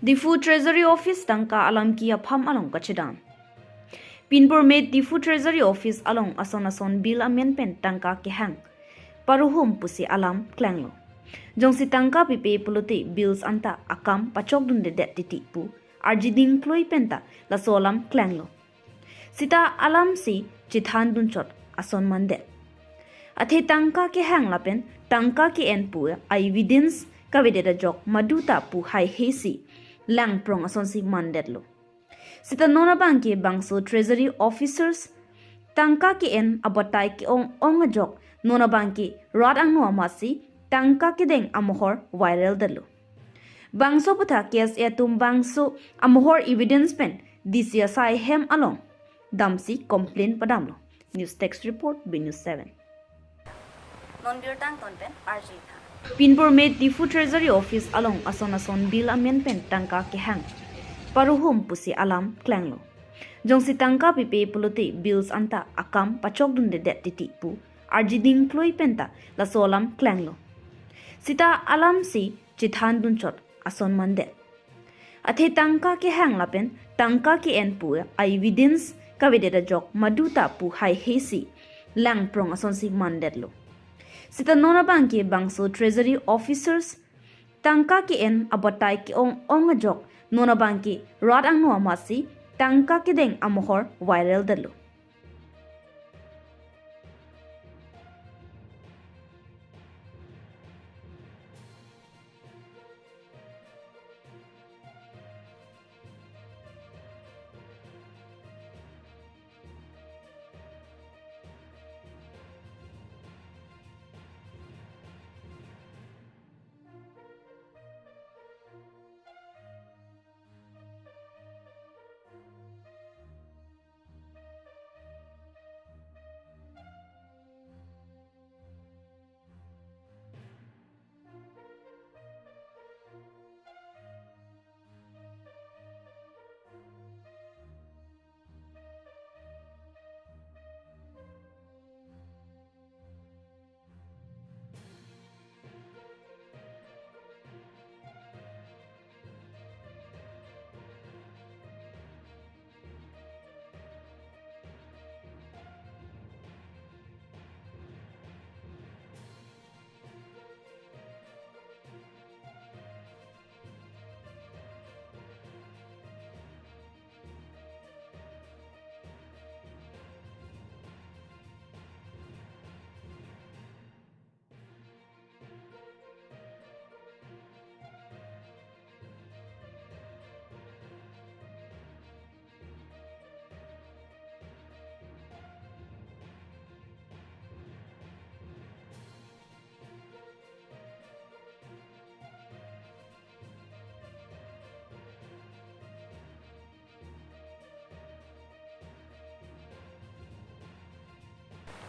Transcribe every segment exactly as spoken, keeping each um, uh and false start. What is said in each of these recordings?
Diphu Treasury Office tangka alam ki apham along kachedam. Pinpur me Diphu Treasury Office along ason ason bill amen pen tangka kehang paruhum pusi alam klanglo. Jongsi tangka pipe pulote bills anta akam pachokdundedet titi pu arjiding kloi penta laso alam klanglo. Sita alam si chethan dunchot ason mandet. Athe tangka kehang lapen tangka ke-en pu a-evidence kavedet ajok maduta pu haihesi langprong asonsi mandetlo. Sita non abangke bangso treasury officers tangka ke-en abatai ke-ong-ong ajok non abangke rat angno amatsi tangka kedeng amohor viral detlo. Bangso aphuthak K S A atum bangso amohor evidence pen D C asai hem along damsi complaint padamlo. News Desk Report, B News seven. Non birta angton pen arjutha. Pinpur me Diphu Treasury Office along ason ason bill amen pen tangka kehang paruhum pusi alam klanglo. Jongsi tangka pipe pulote bills anta akam pachokdundedet titi pu arjiding kloi penta laso alam klanglo. Sita alam si chethan dunchot ason mandet. Athe tangka kehang lapen tangka ke-en pu a-evidence kavedet ajok maduta pu haihesi langprong asonsi mandetlo. Sita non abangke bangso treasury officers tangka ke-en abatai ke-ong-ong ajok non abangke rat angno amatsi tangka kedeng amohor viral detlo.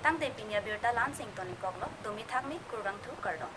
Tangte pini abirta la-ansi ingtonkoklo, dumi thakmi, kurvangthu, kardom.